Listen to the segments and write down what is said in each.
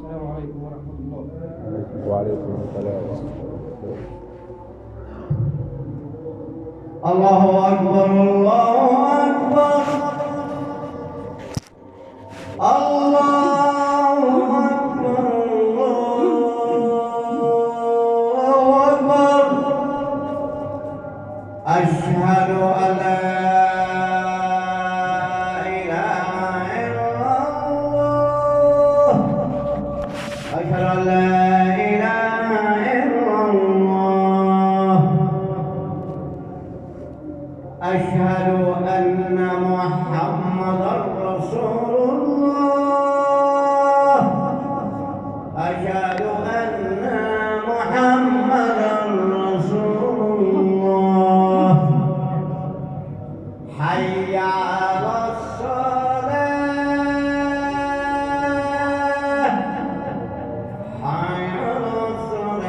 السلام عليكم ورحمة الله. وعليكم السلام ورحمة الله. الله أكبر الله أكبر الله أكبر الله أكبر. أشهد أن لا إله إلا الله، أشهد أن لا إله إلا الله، أشهد أن محمدا رسول الله، أشهد أن محمدا رسول الله. حي على الصلاة، حي على الصلاة.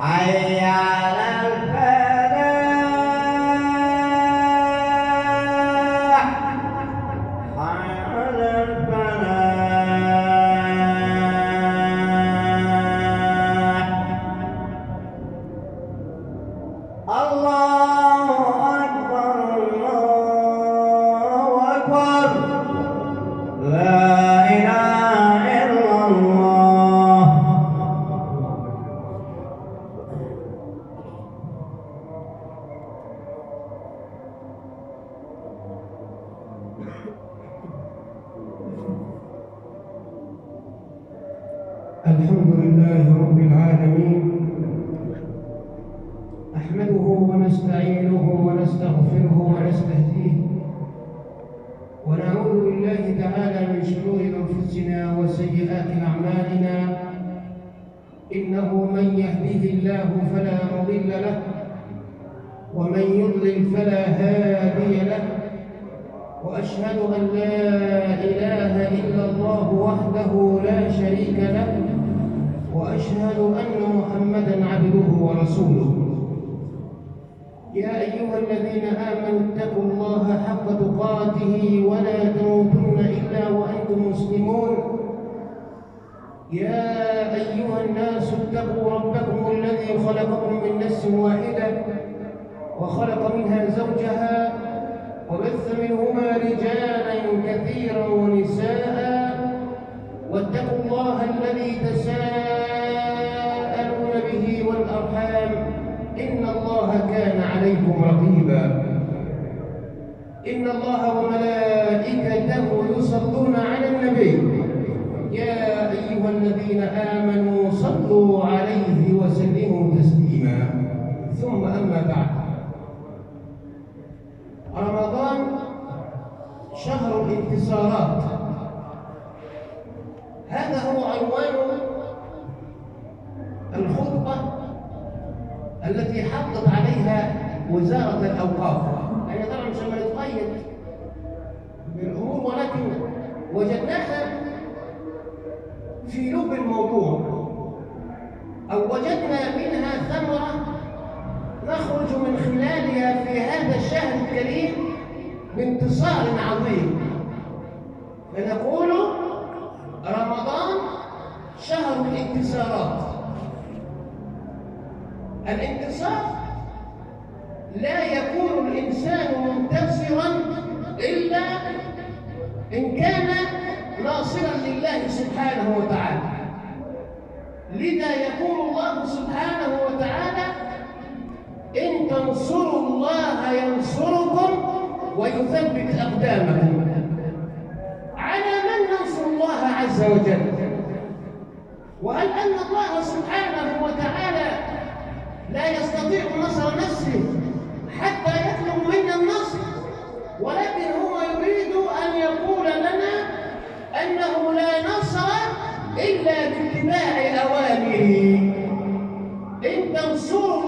حي على الفلاح، حي على الفلاح. الله أكبر الله أكبر، لا إله إلا الله. الحمد لله رب العالمين، نحمده ونستعينه ونستغفره ونستهديه، ونعوذ بالله تعالى من شرور أنفسنا وسيئات أعمالنا، إنه من يهده الله فلا مضل له ومن يضلل فلا هادي له، وأشهد أن لا إله إلا الله وحده لا شريك له، وأشهد أن محمدًا عبده ورسوله. يا أيها الذين آمنوا اتقوا الله حق تقاته ولا تموتن إلا وأنتم مسلمون. يا أيها الناس اتقوا ربكم الذي خلقكم من نفس واحدة وخلق منها زوجها وبث منهما رجالا كثيرا ونساء، واتقوا الله الذي تساءلون به والأرحام إن الله كان عليكم رقيبا. إن الله وملائكته يصلون على النبي يا أيها الذين آمنوا صلوا عليه وسلموا تسليما. ثم أما بعد، رمضان شهر الانتصارات، هذا هو عنوان الخطبة التي حطت عليها وزارة الأوقاف. يعني طبعا مش لما نتقيد بالأمور، ولكن وجدناها في لب الموضوع، أو وجدنا منها ثمرة نخرج من خلالها في هذا الشهر الكريم بانتصار عظيم. فنقول رمضان شهر الانتصارات. الانتصار لا يكون الإنسان منتصرا إلا إن كان ناصرا لله سبحانه وتعالى. لذا يقول الله سبحانه وتعالى: إن تنصروا الله ينصركم ويثبت أقدامكم. على من ننصر الله عز وجل؟ وهل أن الله سبحانه وتعالى لا يستطيع نصر نفسه حتى يطلب منا النصر؟ ولكن هو يريد أن يقول لنا أنه لا نصر إلا باتباع أوامره. إن تنصروا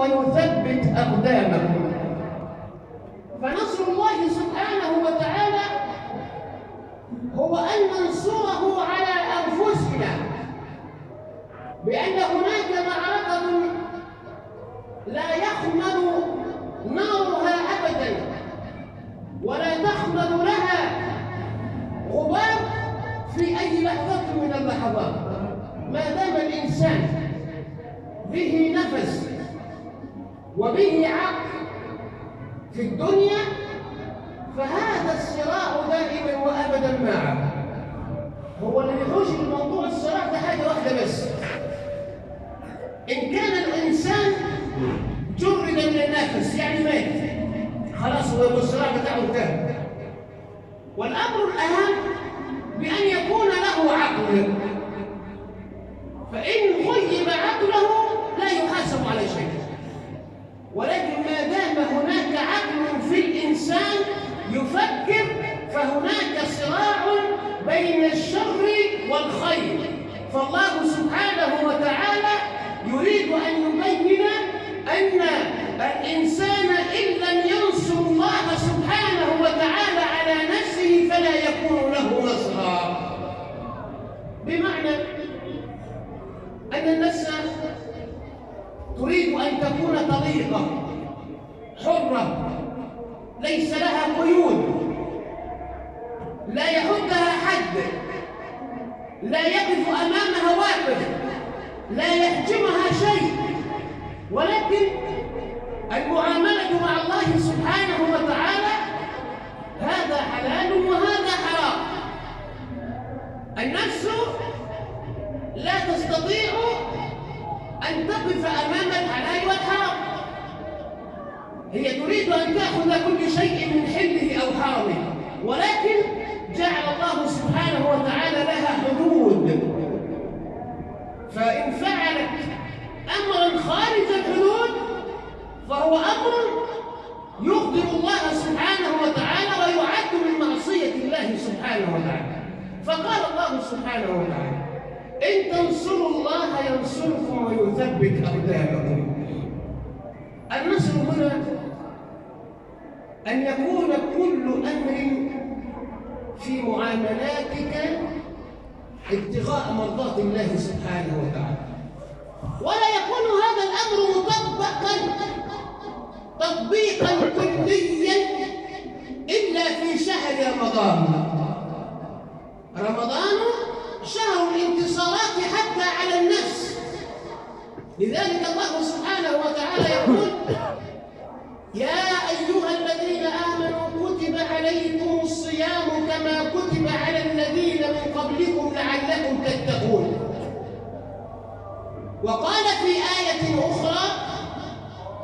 ويثبت أقدامكم. فنصر الله سبحانه وتعالى هو أن ننصره على أنفسنا، بأن هناك معركة لا يخمد نارها أبدا ولا تخمد لها غبار في أي لحظة من اللحظات. ما دام الإنسان به نفس وبه عقل في الدنيا فهذا الصراع دائما وأبدا معه. هو اللي بيخش الموضوع الصراع ده حاجة واحدة بس، إن كان الإنسان جرد من النفس يعني مات خلاص، هو الصراع بتاعه انتهى. والأمر الأهم بأن يكون له عقل، فإن غيب عقله لا يحاسب على شيء. ولكن ما دام هناك عقل في الإنسان يفكر فهناك صراع بين الشر والخير. فالله سبحانه وتعالى يريد أن يبين أن الإنسان إن لم ينصر الله سبحانه وتعالى على نفسه فلا يكون له نصرا. بمعنى أن النفس تريد أن تكون طليقة حرة ليس لها قيود، لا يحدها حد، لا يقف أمامها واقف، لا يحجمها شيء. ولكن المعاملة مع الله سبحانه وتعالى هذا حلال وهذا حرام. النفس لا تستطيع أن تقف أمام الحلال والحرام، هي تريد أن تأخذ كل شيء من حله أو حرمه، ولكن جعل الله سبحانه وتعالى لها حدود، فإن فعلت أمرا خارج الحدود فهو أمر يغضب الله سبحانه وتعالى ويعد من معصية الله سبحانه وتعالى. فقال الله سبحانه وتعالى: إن تنصروا الله ينصركم ويثبت أقدامكم. النصر هنا أن يكون كل أمر في معاملاتك ابتغاء مرضات الله سبحانه وتعالى، ولا يكون هذا الأمر مطبقا تطبيقا كليا إلا في شهر رمضان. رمضان شهر الانتصارات حتى على النفس، لذلك الله سبحانه وتعالى يقول: يا أيها الذين آمنوا كتب عليكم الصيام كما كتب على الذين من قبلكم لعلكم تتقون. وقال في آية أخرى: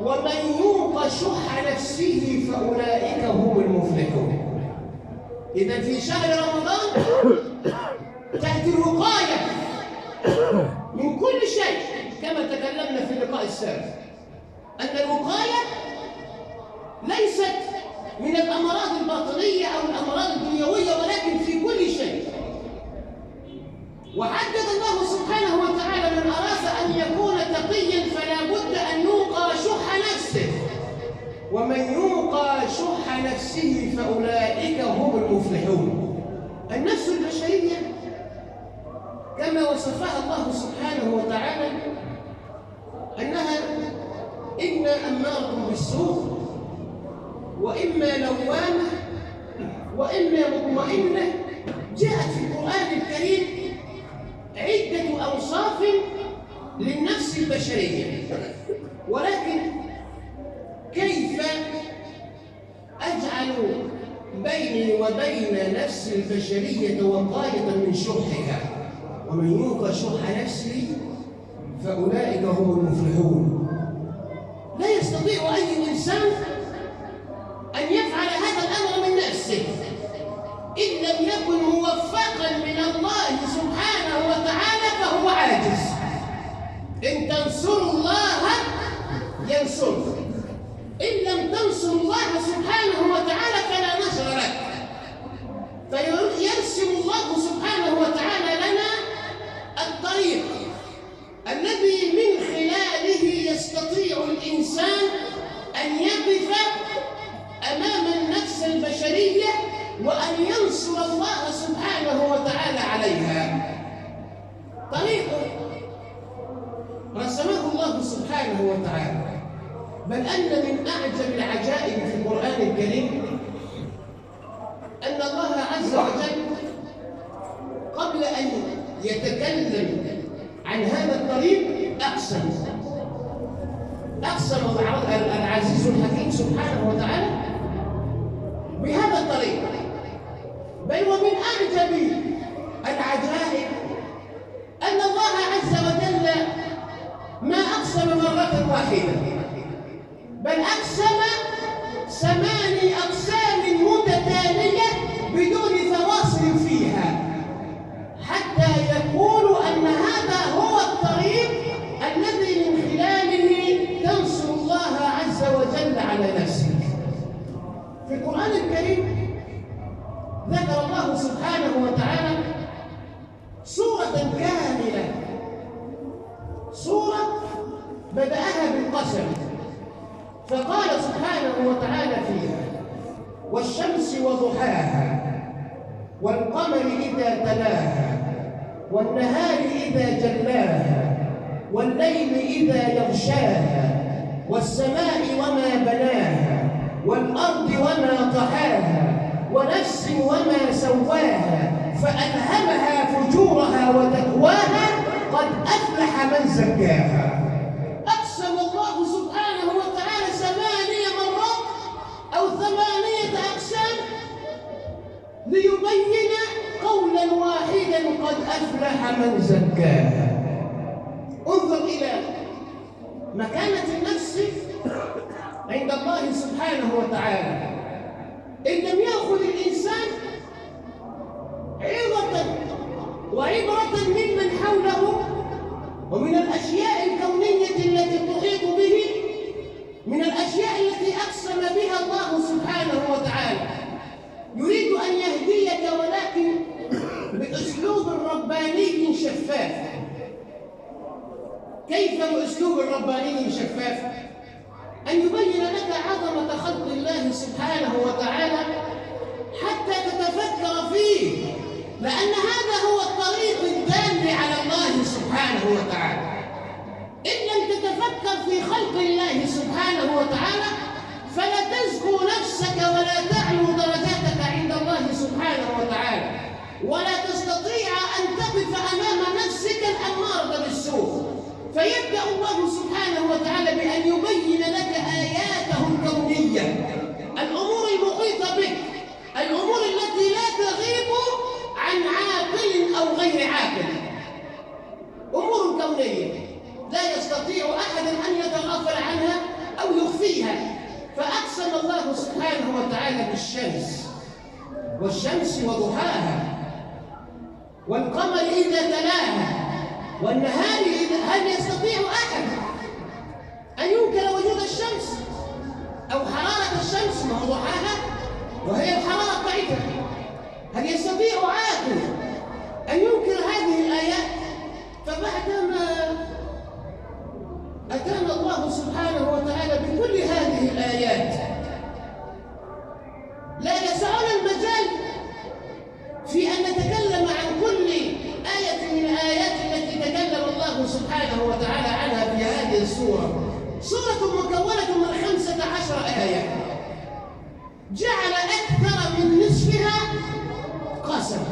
ومن يوق شح نفسه فأولئك هم المفلحون. إذا في شهر رمضان تأتي الوقاية من كل شيء، كما تكلمنا في اللقاء السابق أن الوقاية ليست من الأمراض الباطنية أو الأمراض الدنيوية، ولكن في كل شيء. وحدد الله سبحانه وتعالى من أراد أن يكون تقيا فلا بد أن يوقى شح نفسه، ومن يوقى شح نفسه فأولئك هم المفلحون. النفس البشرية كما وصفها الله سبحانه وتعالى أنها إما أمارة بالسوء وإما لوامة وإما مطمئنة. جاءت في القرآن الكريم عدة أوصاف للنفس البشرية، ولكن كيف أجعل بيني وبين نفس البشرية وقاية من شحها؟ ومن يوق شح نفسه فأولئك هم المفلحون. لا يستطيع أي إنسان أن يفعل هذا الأمر من نفسه إن لم يكن موفقا من الله سبحانه وتعالى فهو عاجز. إن تنصروا الله ينصركم، إن لم تنصروا الله سبحانه وتعالى فلا نصر لك. فيرسم الله سبحانه وتعالى لنا الطريق الذي من خلاله يستطيع الإنسان أن يقف أمام النفس البشرية وأن ينصر الله سبحانه وتعالى عليها؟ طريق رسمه الله سبحانه وتعالى. بل أن من أعجب العجائب في القرآن الكريم أن الله عز وجل قبل أن يتكلم عن هذا الطريق أقسم العزيز الحكيم سبحانه وتعالى بهذا الطريق. بل ومن أعجب العجائب أن الله عز وجل ما أقسم مرة واحدة، بل أقسم 8 أقسام متتالية بدون فواصل فيها، حتى يقول أن هذا هو الطريق الذي من خلاله تنصر الله عز وجل على نفسك. في القرآن الكريم ذكر الله سبحانه وتعالى سورة كاملة، سورة بدأها بالقسم، فقال سبحانه وتعالى فيها: والشمس وضحاها والقمر إذا تلاها والنهار إذا جلاها والليل إذا يغشاها والسماء وما بناها والأرض وما طحاها ونفس وما سواها فألهمها فجورها وتقواها قد أفلح من زكاها. أقسم الله سبحانه وتعالى 8 مرات أو 8 أقسام ليبين قولا واحدا: قد أفلح من زكاها. انظر إلى مكانة النفس عند الله سبحانه وتعالى. إن لم يأخذ الإنسان عظة وعبرة ممن حوله ومن الأشياء الكونية التي تحيط به، من الأشياء التي أقسم بها الله سبحانه وتعالى، يريد أن يهديك ولكن بأسلوب رباني شفاف. كيف بأسلوب رباني شفاف؟ أن يبين لك عظمة خلق الله سبحانه وتعالى حتى تتفكر فيه، لأن هذا هو الطريق الدال على الله سبحانه وتعالى. إن لم تتفكر في خلق الله سبحانه وتعالى فلا تزكو نفسك ولا تعلو درجاتك عند الله سبحانه وتعالى، ولا تستطيع أن تقف أمام نفسك الأمارة بالسوء. فيبدأ الله سبحانه وتعالى بأن يبين لك آياته الكونية، الأمور المحيطة بك، الأمور التي لا تغيب عن عاقل أو غير عاقل، أمور كونية لا يستطيع أحد أن يتغافل عنها أو يخفيها. فأقسم الله سبحانه وتعالى بالشمس، والشمس وضحاها والقمر إذا تلاها والنهار إذا، هل يستطيع أحد أن ينكر وجود الشمس أو حرارة الشمس؟ ما هو ضحاها وهي الحرارة بتاعتها. هل يستطيع عاقل أن ينكر هذه الآيات؟ فبعدما أتانا الله سبحانه وتعالى بكل هذه الآيات لا يسعنا المجال في أن نتكلم عن كل آية من الآيات التي تكلم الله سبحانه وتعالى عنها في هذه السورة. سورة مكونة من 15 آية، جعل أكثر من نصفها قسم.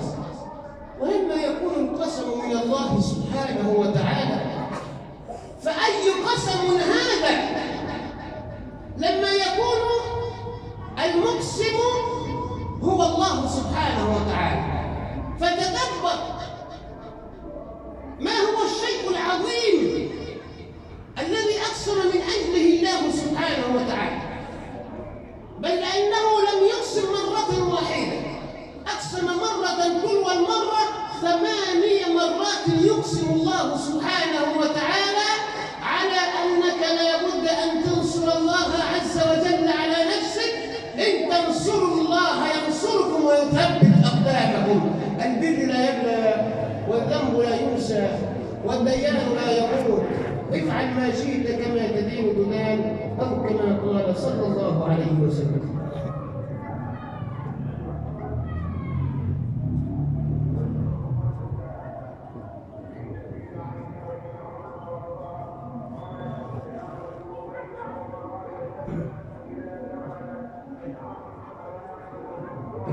ولما يكون القسم من الله سبحانه وتعالى فأي قسم هذا؟ لما يكون المقسم هو الله سبحانه وتعالى. فتدبر ما هو الشيء العظيم الذي أقسم من أجله الله سبحانه وتعالى. بل لأنه لم يقسم مرة واحدة، أقسم مرة تلو المرة 8 مرات يقسم الله سبحانه وتعالى على أنك لا بد أن تنصر الله عز وجل على نفسك. إن تنصروا الله ينصركم ويثبت أقدامكم. البر لا يبلى والذنب لا ينسى والديان لا يموت. افعل ما شئت كما تدين. تدين تدان، أو كما قال صلى الله عليه وسلم.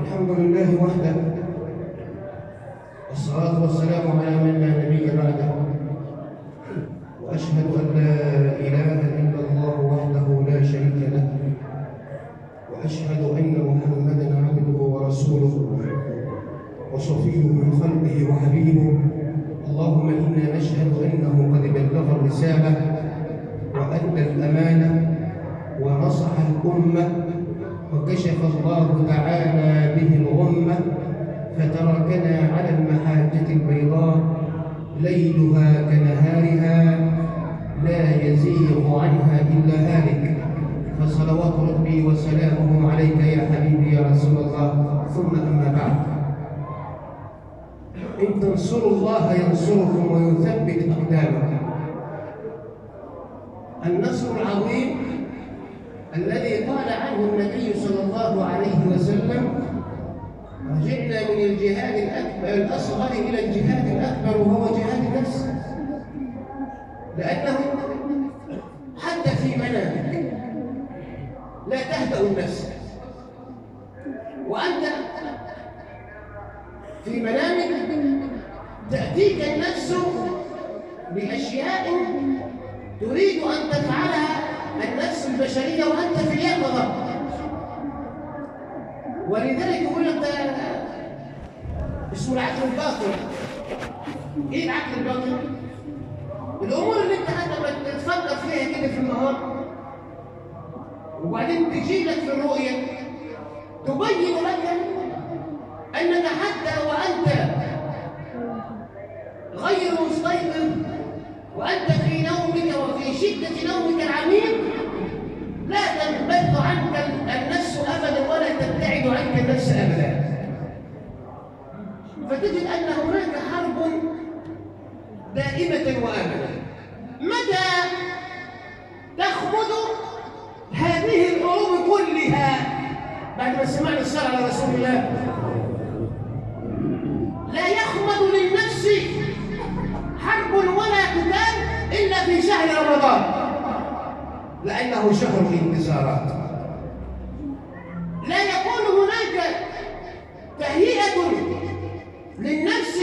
الحمد لله وحده، والصلاة والسلام على من لا نبي بعده، وأشهد أن لا إله إلا الله وحده لا شريك له، وأشهد أن محمدًا عبده ورسوله وصفيه من خلقه وحبيبه. اللهم إنا نشهد أنه قد بلغ الرسالة وأدى الأمانة ونصح الأمة وكشف الله تعالى به الغمة، فتركنا على المحاجة البيضاء ليلها كنهارها لا يزيغ عنها إلا هالك. فصلوات ربي وسلامه عليك يا حبيبي يا رسول الله. ثم أما بعد، إن تنصروا الله ينصركم ويثبت أقدامكم. النصر العظيم الذي قال عنه النبي صلى الله عليه وسلم: رجعنا من الجهاد الأصغر إلى الجهاد الأكبر، وهو جهاد النفس. لأنه حتى في منامك لا تهدأ النفس، وأنت في منامك تأتيك النفس بأشياء تريد أن تفعلها النفس البشرية وأنت في اليقظة. ولذلك يقول لك اسمه العقل الباطن. إيه العقل الباطن؟ الأمور اللي أنت حتى تفكر فيها كده في النهار وبعدين تجي لك في الرؤية تبين لك أنك حتى وأنت غير مستيقظ وأنت في نومك وفي شدة نومك العميق لا تنبث عنك النفس أبدا ولا تبتعد عنك النفس أبدا. فتجد أن هناك حرب دائمة وأبدا. متى تخمد هذه الحروب كلها؟ بعد ما سمعنا الصلاة على رسول الله. لا يخمد للنفس حرب ولا قتال إلا في شهر رمضان، لأنه شهر الانتصارات. لا يكون هناك تهيئة للنفس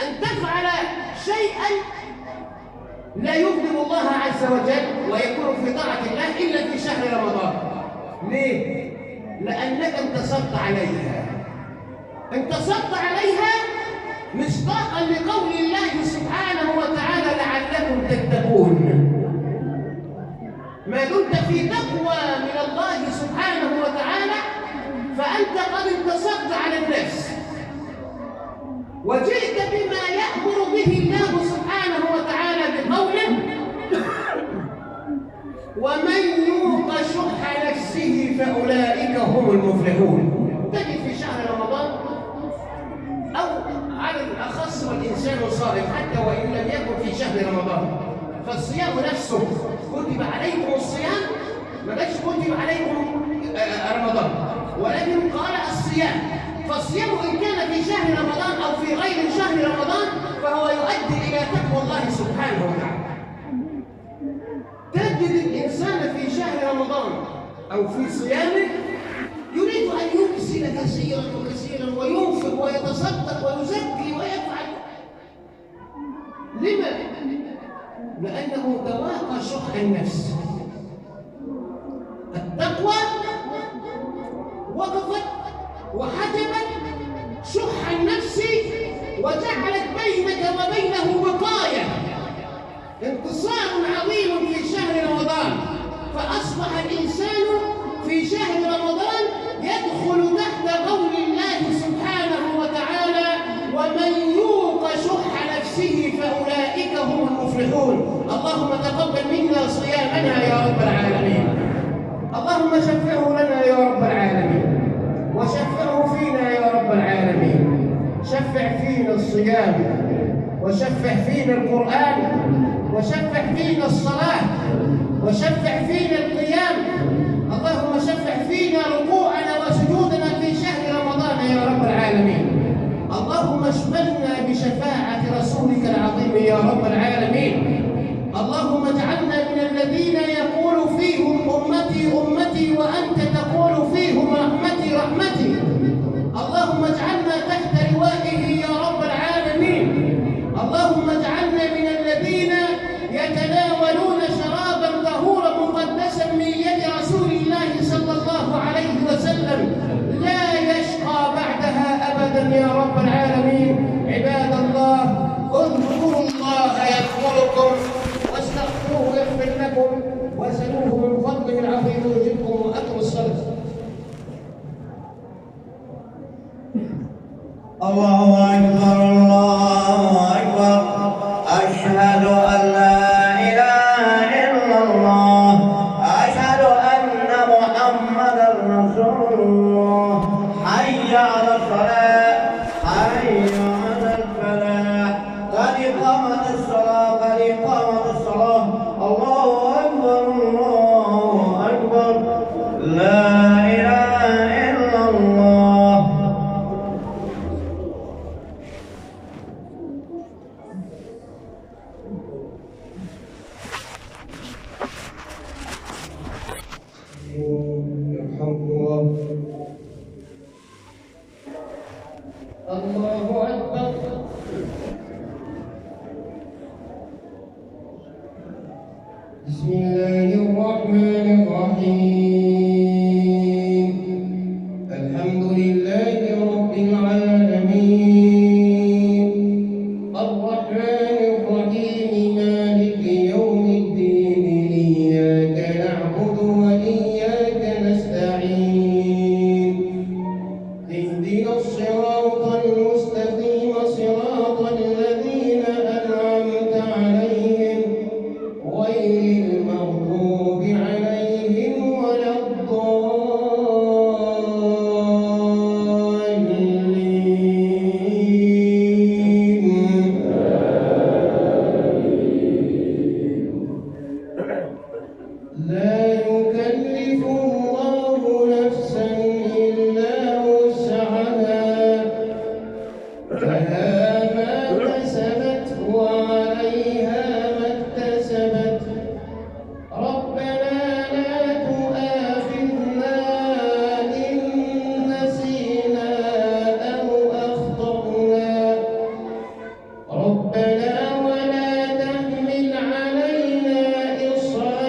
أن تفعل شيئا لا يغضب الله عز وجل ويكون في طاعة الله إلا في شهر رمضان. ليه؟ لأنك انتصرت عليها، انتصرت عليها مصداقا لقول الله سبحانه وتعالى: لعلكم تتقون. ما دمت في تقوى من الله سبحانه وتعالى فأنت قد انتصرت على النفس وجئت بما يأمر به الله سبحانه وتعالى بقوله: ومن يوق شح نفسه فأولئك هم المفلحون. تجد في شهر رمضان أو على الأخص والإنسان صائم حتى وإن لم يكن في شهر رمضان، فالصيام نفسه كتب عليكم الصيام، ما قالش كتب عليكم رمضان، ولكن قال الصيام. فالصيام إن كان في شهر رمضان أو في غير شهر رمضان فهو يؤدي إلى تقوى الله سبحانه وتعالى. تجد الإنسان في شهر رمضان أو في صيامه يريد أن يبذل كثيرا وكثيرا وينفق ويتصدق ويزكي ويفعل. لما؟ لأنه تواقى شح النفس. التقوى وقفت وحجبت شح النفس وجعلت بينك وبينه وقاية. انتصار عظيم في شهر رمضان، فأصبح الإنسان في شهر رمضان يدخل تحت قول الله سبحانه وتعالى: ومن يوق شح نفسه فأولئك هم المفلحون. اللهم تقبل منا صيامنا يا رب العالمين، اللهم شفعه لنا يا رب العالمين، وشفعه فينا يا رب العالمين. شفع فينا الصيام، وشفع فينا القرآن، وشفع فينا الصلاة، وشفع فينا القيام. اللهم شفع فينا ركوعنا وسجودنا في شهر رمضان يا رب العالمين. اللهم اشملنا بشفاعة رسولك العظيم يا رب العالمين. اللهم اجعلنا من الذين يقول فيهم أمتي أمتي وأنت تقول فيهم رحمتي رحمتي. اللهم اجعلنا تحت لوائه يا رب العالمين. اللهم اجعلنا من الذين يتناولون شرابا طهورا مقدسا من يد رسول الله صلى الله عليه وسلم لا يشقى بعدها أبدا يا رب العالمين. عباد الله، اذكروا الله يذكركم، واستغفروه يغفر لكم، وسلوه من فضله العظيم يجبكم، وأقم الصلاة. الله أكبر، الله أكبر، أشهد أن لا إله إلا الله، أشهد أن محمدا رسول الله. حي على الصلاة، حي على الفلاح، قد قامت الصلاة، قد قامت الصلاة. الله أكبر، الله أكبر، لا إله إلا الله. يرحمكم الله. الله أكبر. بسم الله الرحمن الرحيم. الحمد لله رب العالمين، الرحمن الرحيم، مالك يوم الدين، إياك نعبد وإياك نستعين، اهدنا الصراط المستقيم، صراط الذين أنعمت عليهم، غير المغضوب عليهم ولا الضالين. لا يكلف الله نفسا إلا وسعها، لها ما كسبت وعليها ما اكتسبت. ربنا لا تؤاخذنا إن نسينا أو أخطأنا، ربنا ولا تحمل علينا إصرا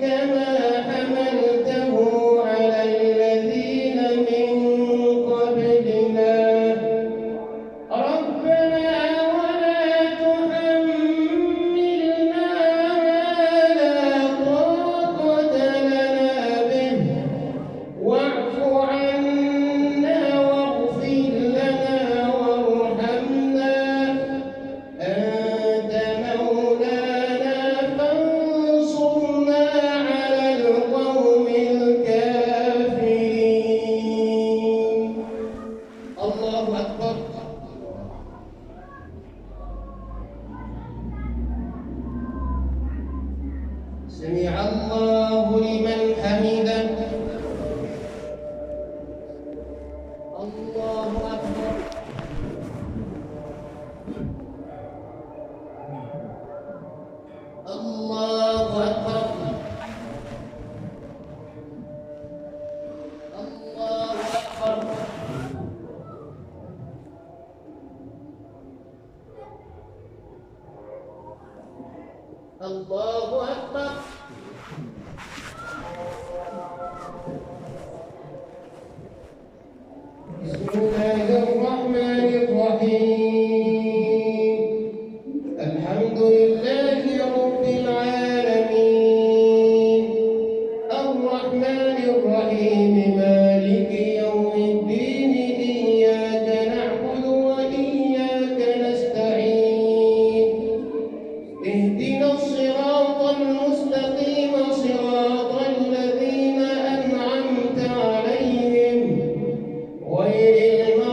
كما حملته على الذين من قبلنا، ربنا ولا تحملنا ما لا طاقة لنا به، واعف عنا واغفر لنا وارحمنا، أنت مولانا فانصرنا على القوم الكافرين. الله أكبر. سمع الله لمن حمده. الله أكبر. الله أكبر. الله أكبر. الله أكبر. بسم الله الرحمن الرحيم. الحمد لله رب العالمين، الرحمن الرحيم، مالك يوم الدين، إياك نعبد وإياك نستعين، اهدنا الصراط المستقيم، صراط الذين أنعمت عليهم، غير المغضوب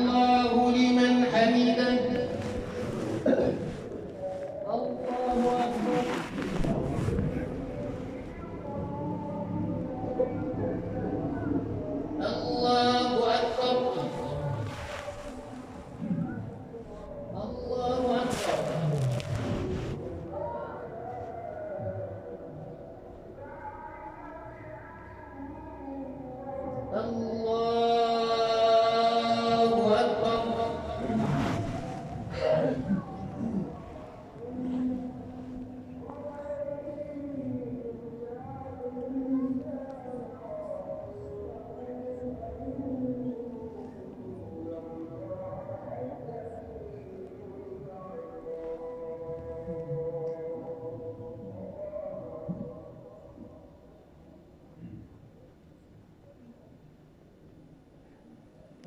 الله لمن حمده. الله أكبر. الله أكبر. الله أكبر. الله أكبر.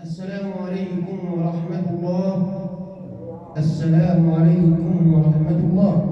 السلام عليكم ورحمة الله. السلام عليكم ورحمة الله.